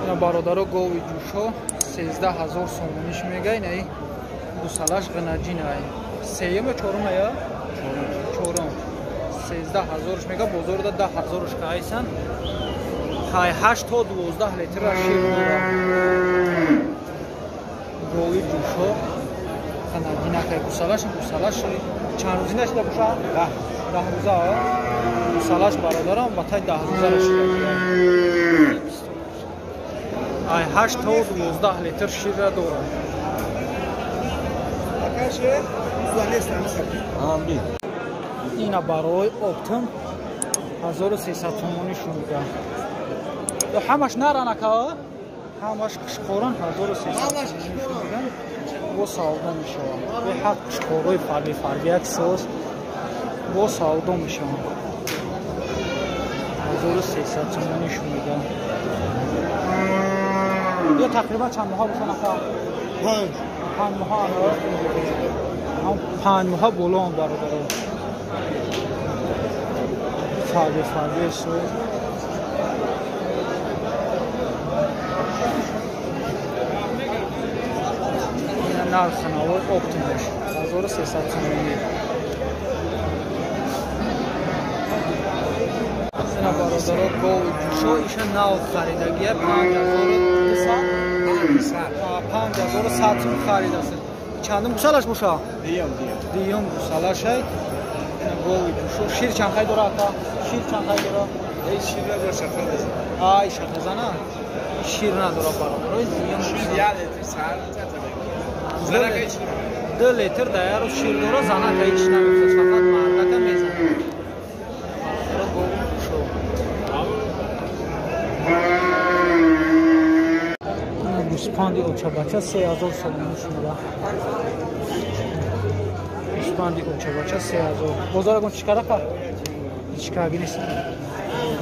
Ина бародаро гови ҷӯшо 13 000 сомониш мега. Инаи гусалаш ғинаҷинай. Сеюм ё чорум ая? Чорум. 13 000-ш мега, бозорда 10 000-ш кайсан. Хай 8 то 12 литра шир дора. Гови ҷӯшо ғинаҷинакай гусалаш, гусалаш чанд рӯзӣ нашида боша? 10 рӯза. Гусалаш бародарам ба тай 10 рӯза шида. Ай 8 то 12 литр ширра дорад. Ина барои оптом 1300 сомонӣ шунида. Ҳамаш наранака, ҳамаш қишқорон 1300 сомонӣ шунидан, бо савдо мешаванд. Беҳад қишқорҳои фарби фарбияк соз бо савдо мешаванд. 1300 сомонӣ шунидан. Ё тақрибан чанд моҳа боша нака? 5 моҳа. 5 моҳа болоам бародаро. Фарби фарби соз. Ина нархи навои оптимаш 1300 сомонӣ. Ина бародаро гови ҷӯшо, иша нав харидагия 5200, 5100 сом харидааст. Чандум гусалаш боша? Дуюм гусалашай. Гови ҷӯшо шир чанд қай дора ака? Шир чанд қай дора? Ай шахазана шир надора бародаро. Дуюм 2 литр дар як рӯз шир дора, занака ҳеч намехӯрад, фақат мардака мезанад. Бародаро гови ҷӯшо. Гӯспанди очабача 3000 сомонӣ шуда. Гӯспанди очабача 3000. Бозор ягон чӣ карака? Ҳеч карги нест.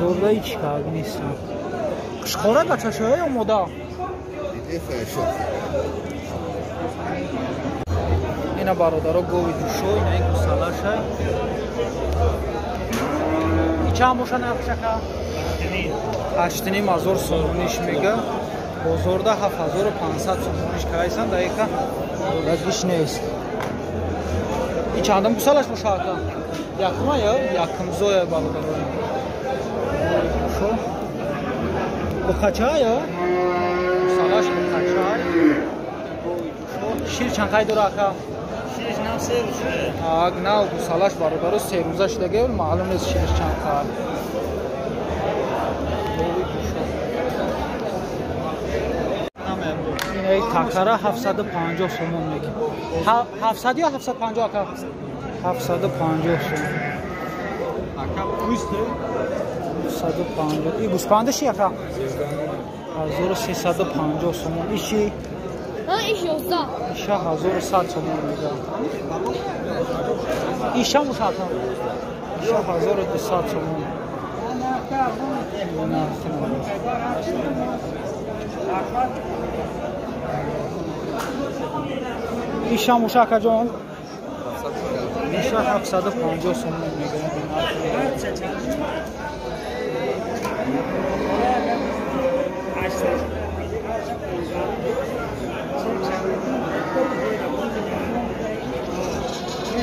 Бозорда ҳеч карги нест. Қишқора бачашоя ё мода? Ина бародаро гови ҷӯшо, ина гусалашай. И чанд боша нархшака? 8500 сомониш мега. Бозорда 7500 сомониш кайсан, даика дагиш нест. И чандам гусалаш боша ака? Якума ё якумзоя бародаро. Бухача ё? Гусалаш бухача. Шир чанд қай дора ака? Шириш нав 3 рӯза. Аг нав гусалаш бародаро 3 рӯза шудаги, маълум нест шириш чанд қай. Инаи такара 750 сомон мегӣ. 700 ё 750 ака? 750 сомон. Ака пуст? 750. И гӯспанда чи ака? 1350 сомон. И чи? Иш 11. Иша 1100 сомон мега. Иша муша ака? Иша 1200 сомон. Нархи иша муша акаҷон? Иша 750 сомон мега.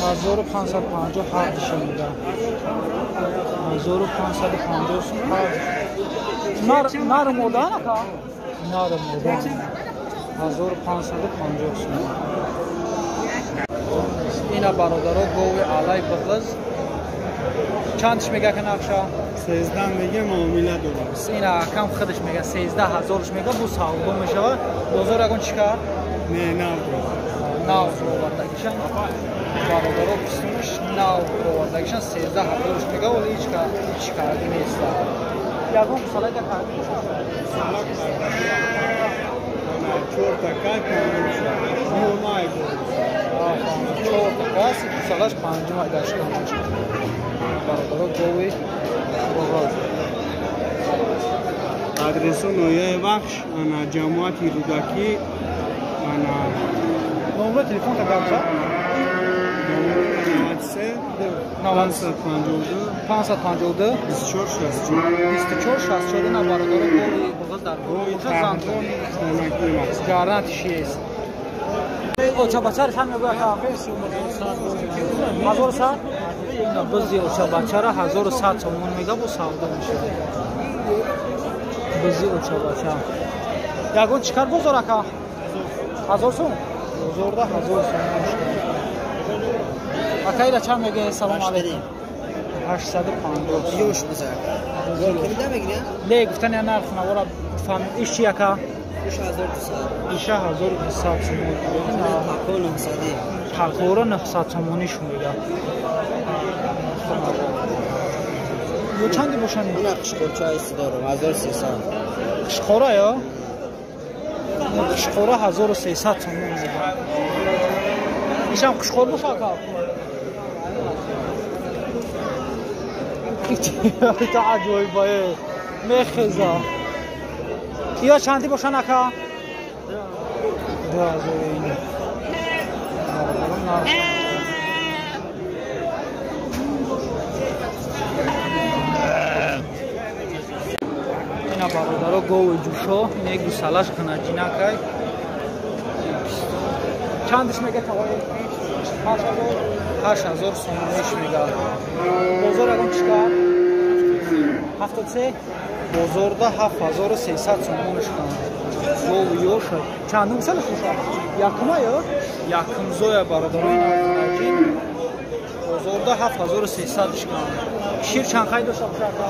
1550 ҳар диша мега. 1550 сом ҳар. Нар мода ака? Нар мода. 1550 сом. Ина бародаро гови алай бағыз. Чандш мега ка нақша? 13 мега, муомила дорад. Ина акам худаш мега 13 000-ш мега, бу савдо мешава. Бозор ягон чӣ кард? Не, нав. Нав овардагишан. Бародаро писумш нав овардагишан 13 000-ш мега, вале ҳеч карди нест. Ягон гусалайда карди боша? Чор така панҷум. Чор така, гусалаш панҷум айдашкан. Бародаро гови боғоз. Адресо ноҳияи Вахш, ана ҷамоати Рӯдакӣ, ана Номери телефон та гап зад? 93 552 552 24 64 24 64 ина бародаро гови буғыз дар боша гарантиш есть. Очабачар чанд мегӯяд? 1100. Бузи очабачара 1100 сомон мега бо савдо мешавад. Бузи очабача. Ягон чӣ кар бозор ака? 1000 сом? Бозорда 1000 сом мешавад. Ака ира чанд мегӯяд? Салом алейкум. 850. Ёш буза. Не, гуфтани нарх навора фаҳмид. Иш чи ака? 6200. Иша 1200 сомон. Тако 900. Такора 900 сомониш мега. Ё чанди бошани? Ина қишқорча ист дорам 1300. Қишқора ё? Қишқора 1300 сомон мега. Ишам қишқор боша ака? Та аҷоибае. Мехеза. Ё чанди бошан ака? 2000 ин. Ина бародаро гови ҷӯшо, ин гусалаш ғинаҷинакай. Чандиш мега тавои? 8000 сомониш мега. Бозор ягон чӣ кар? 73. Бозорда 7300 сомониш кан. Гови ёша. Чандум гусалаш боша? Якума ё? Якумзоя бародаро ин ғинаҷин. Бозорда 7300 кан. Шир чанд қай дошта боша ака?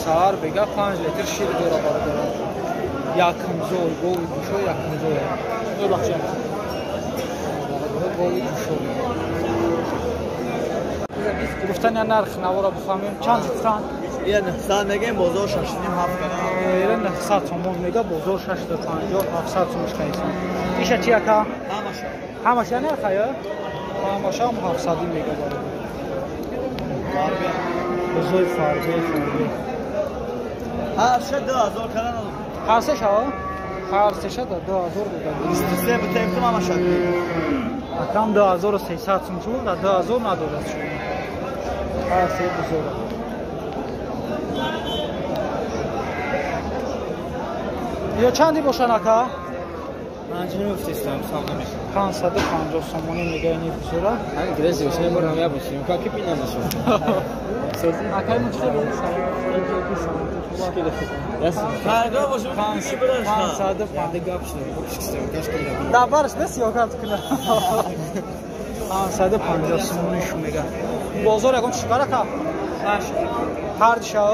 Саҳар бега 5 литр шир дора бародаро. Якумзой, гови ҷӯшо якумзоя. Бубахшед. Гови ҷӯшо. Гуфтани нарх навора бифаҳмем. Чанд гуфтан? Ира 900 мегем, бозор 6.5 кардам. Ира 900 сомон мега, бозор 650, 700 сомон кайсан. Иша чи ака? Ҳамаша. Ҳамаша нарха ё? Ҳамаша ҳам 700 мега бародаро. Бозори фарбе, фарбе. Ҳар ша 2000 кардан. Ҳар се ша? Ҳар се ша 2000 дода. 23 битем ҳамаша. Акам 2300 сом шуд, 2000 надодад шуд. Ҳар се бозора. Ё чанди бошан ака? 5 савдо мешавад. 550 сомонӣ мега ини бозора. Ҳай грези ошне борам я бошем. Каки пина нашо. Акай мо чӣ хеле? Да барш нест ё карт кунам. 550 сомонӣ шу мега. Бозор ягон чӣ кар ака? Ҳар ша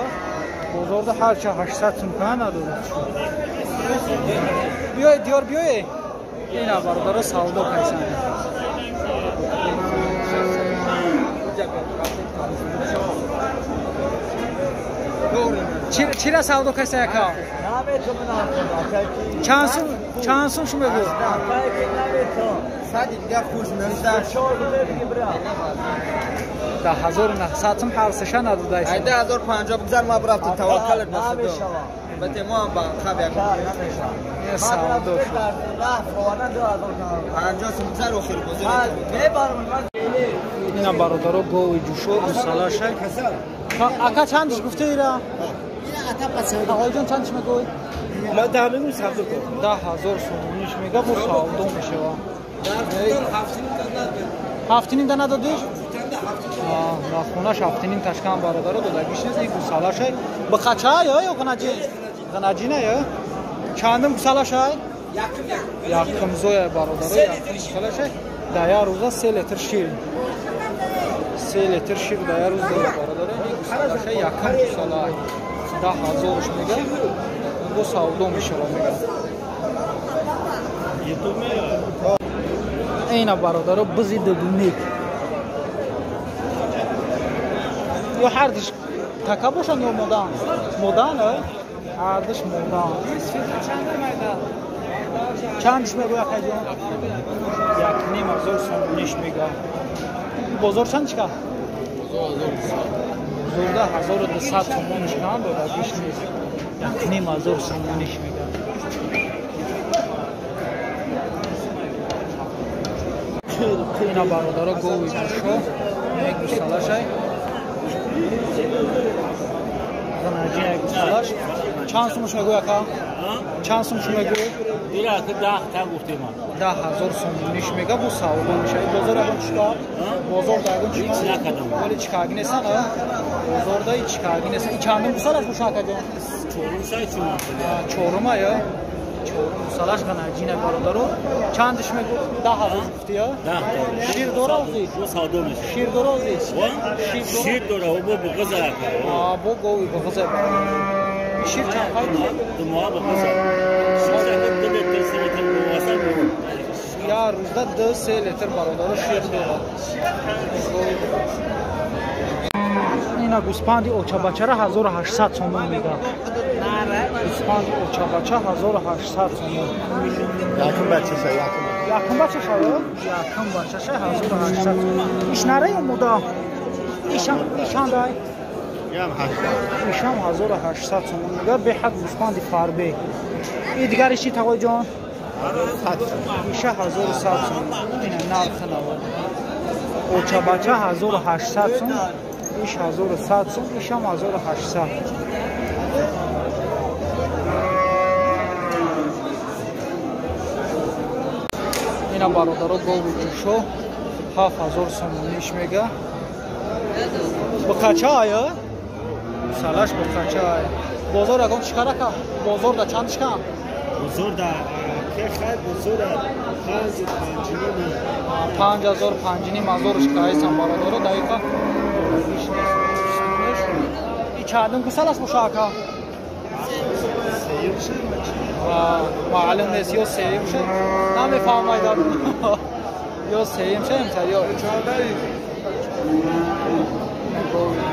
бозорда ҳар ша 800 сом кана надодад. Биёед диёр биёед. Ина бародаро савдо кайсан. Чира савдо кайса яка? Чанд сум шу мегӯ? Да 1900 сум ҳар сеша надодайса. 1050 бигзар ма брафтем таваккалат насудо. Бате мо ҳам ба хаб як савдо шуд. 50 сум бигзар охир бозор. Ина бародаро гови ҷӯшо гусалаша. Ака чандиш гуфте ира? Ағоҷон чандиш мегӯй? Ма 10 мегӯм савдо кун. 10000 сомониш мега бо савдо мешава. 7.5 та надодиш? На хонаш 7.5 ташкан бародаро додагиш нест. Ин гусалашай. Бақача ё ё ғинаҷин? Ғинаҷина ё? Чандум гусалашай? Якум зоя бародаро, якум гусалашай. Да як рӯза 3 литр шир. 3 литр шир да як рӯз дора бародаро. Ин гусалашай якум гусала. 10000 мега. Бо савдо мешава мега. Ина бародаро бузи дубник. Ё ҳардиш така бошанд ё модан? Модан, ҳардиш модан. Чандиш мегӯяд акаҷон? 1.5 ҳазор сомониш мега. Бозор чанд чика? Бозорда 1200 сомониш кан додагиш нест. 1.5 ҳазор сомониш мега. Ина бародаро гови ҷӯшо як гусалашай. Ғанаҷина гусалаш. Чанд сум мегӯй ака? Чанд сум мегӯй? Ира ки 10 та гуфтем. 10 000 сомониш мега бу савдо мешавад. Бозор ягон чикар? Бозор да ягон чикар накардам. Вале чикарги нестан, а? Бозор да чикарги нестан. И чандум гусалаш боша ака ҷон? Чорум шай чума. Чорума я? Чорум гусалаш ғанаҷина бародаро. Чандиш мегӯ? 10 000 гуфти я? 10 та. Шир дора ози? Бу савдо мешавад. Шир дора ози? Шир дора, бу буғиза ака. А, бу гови буғиза. Шир чанд қайд? 2 моҳ буғиза. Я рӯзда 2-3 литр бародаро шир дорад. Ина гӯспанди очабачара 1800 сомон мега. Гӯспанди очабача 1800 сомон. Якум бачаша, якум. Якум бачаша, якум бачаша 1800 сомон. Иш нара ё мода? Ишандай? Ишам 1800 сомон мега. Беҳад гӯспанди фарбе. И дигариш чи тағой ҷон? Иша 1100 сом. Ина нархи навад. Очабача 1800 сом, иш 1100 сом, ишам 1800. Ина бародаро гови ҷӯшо 7000 сомониш мега. Бақача ая? Салаш бақача ая. Бозор ягон чикарака? Бозор да чанд чикан? Бозор да хай бозор да 5 5.5. 5000 5.5 ҳазорш кайсан бародаро даиқа. И чандум гусалаш боша ака? Маълум нест, ё сеюм ша? Намефаҳмайдам. Ё сеюм ша, ё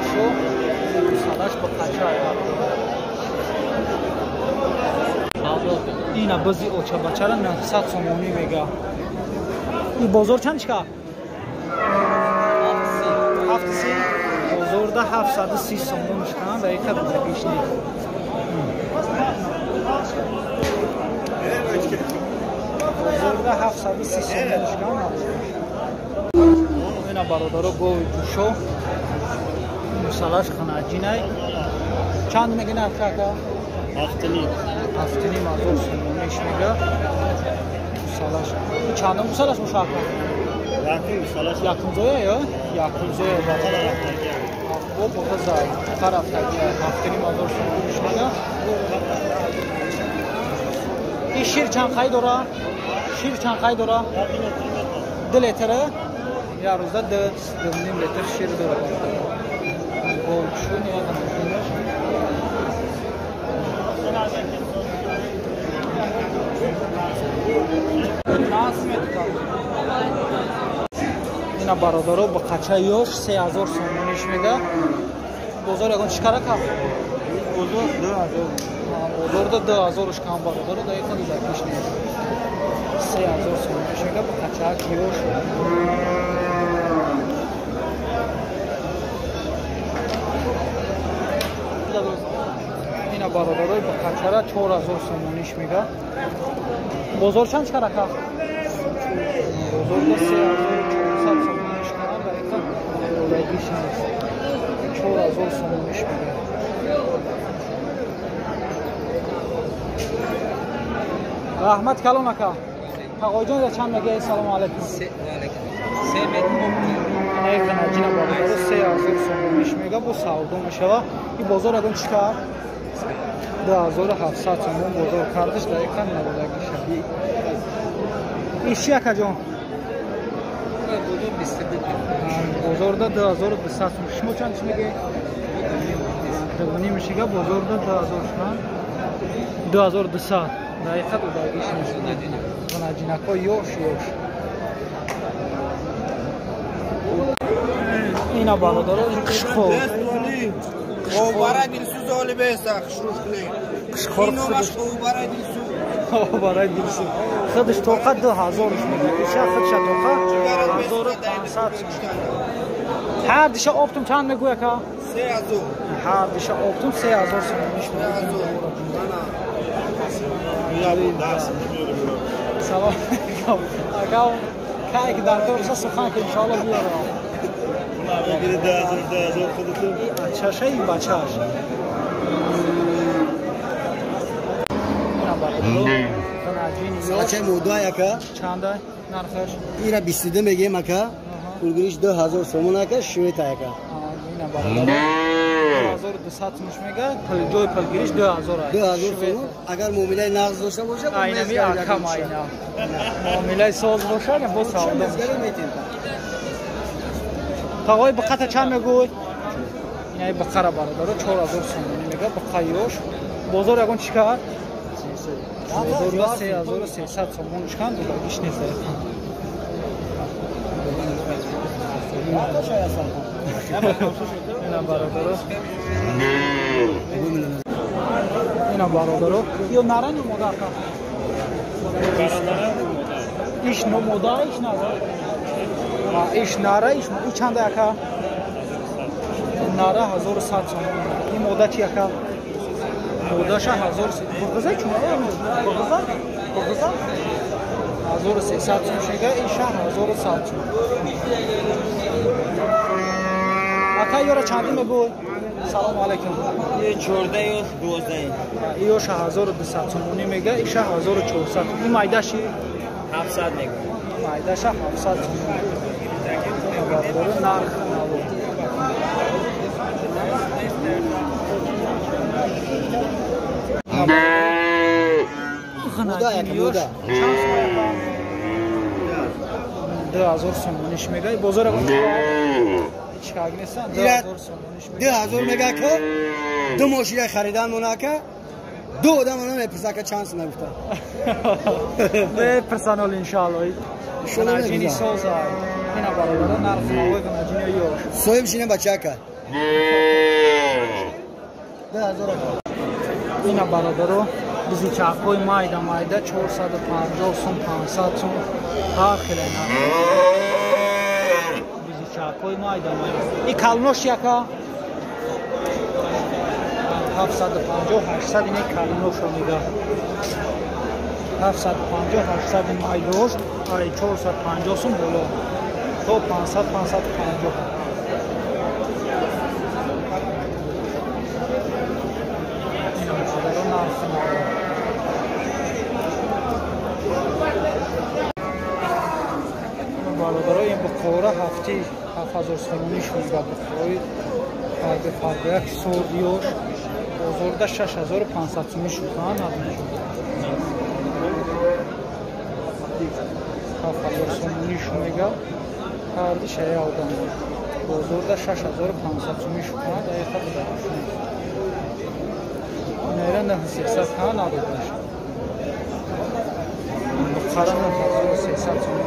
шу гусалаш ба қача. Ина бизи очабачара 900 сомонӣ мега. И бозор чанд чика? 730. Бозорда 730 сомон чикан ва яка дагиш не. Бозорда 730 сомон чикан. Ина бародаро гови ҷӯшо мусалаш ханаҷинай. Чанд меги нарх ака? 7.5. 7.5 ҳазор сомониш мега. Гусалаш. Чандум гусалаш боша ака? Якум гусалаш. Якум зоя ё? Якум зоя бародар. Бо буғиза тарафтаги 7.5 ҳазор сомониш мега. И шир чанд қай дора? Шир чанд қай дора? 2 литр. Я рӯзда 2.5 литр шир дора. Голчун я ина бародаро ба қача ёш 3000 сомониш мега. Бозор ягон чикара ка? Бозор 2000. Бозорда 2000 кам бародаро да яка дузакиш нест. 3000 сомониш мега ба қача ёш. Ина бародарои ба қачара 4000 сомониш мега. Бозор чанд чикара ка? Бозорда 3400 сомониш кара ва яка додагиш нест. 4000 сомониш мега. Раҳмат калон ака. Тағойҷон за чанд мега? Салому алайкум. Ина бародаро 3000 сомониш мега бо савдо мешава. И бозор ягон чӣ кард? 2700 сомон бозор кардиш да яка надодагиша. Иш чи акаҷон? Бозорда 2200 сом. Шумо чанд чӣ мегӯед? 2.5 мешига бозорда 2000 шуман. 2200. Дақиқа додагиш нест. Ғанаҷинако ёш ёш. Ина бародаро ин қишқор. Барай дилсуз оли беса хушруш кунед. Қишқор барай дилсуз. Барай дилсуз. Худаш тоқа 2000 мега. Иша худша тоқа 1500. Ҳар диша оптум чанд мегӯя ка? 3000. Ҳар диша оптум 3000 сомониш мега. Салом. Ака Кай ки дар кор сухан ки иншоалло биёрам. Бигири 10000 10000 худатон. Ачаша ин бачааш. Бача муда яка? Чанда нархаш? Ира 22 мегем ака. Пулгириш 2000 сомон ака, швета яка. Ина бародар. 2200 сомон мега, ҷои пулгириш 2000 ай. 2000 сомон. Агар муомилаи нағз дошта бошад, айнами акам айна. Муомилаи соз бошад, бо савдо. Тағои биқата чанд мегӯй? Инаи биқара бародаро 4000 сомонӣ мега, биқа ёш. Бозор ягон чӣ кард? Бозор 3300 сомон чикан, дудагиш нест. Ина бародаро. Ина бародаро. Ё нарани мода ака? Иш но мода, иш нара. Иш нара, иш и чанда ака? Нара 1100 сомон. Ин мода чи ака? Модаша 1300. Буғза чун? Буғза? Буғза? 1300 сом шега, иша 1100 сом. Ака ёра чанди мегӯй? Салом алейкум. 14 ё 12. Иёша 1200 сомонӣ мега, иша 1400. Ин майдаши 700 мега. Майдаша 700 сомонӣ. Бародаро нарх наво. Муда яка, муда. Чанд сом яка? 2000 сомониш мега. Бозор чикаг нестан? 2000 сомониш мега. 2000 мега ка? Ду мошина харидан монака. Ду одам она мепурса ка чанд сом гуфта. Мепурсан иншоалло. Ғанаҷини соза. Ина бародаро нарх навои ғанаҷини ёш. Соҳиб шине бачака. 2000 ака. Ина бародаро бизичакҳои майда майда 450 сом, 500 сом ҳар хеле нарх. Бизичакҳои майда майда. И калнош яка 750 800 ини калношро мега. 750 800 майдош, ай 450 сом боло. То 500 550. Бародаро ин буқора ҳафти 7000 сомонӣ шуд. Буқораи фарби фарбияк сордиёш бозорда 6500 сомонӣ шуд. 7000 сомонӣ шу мега. Ҳарди шая одам. Бозорда 6500 сомонӣ шуд. Даиқа будааш. Инайра 9300 ха надодаш. Буқара 9300 сомонӣ.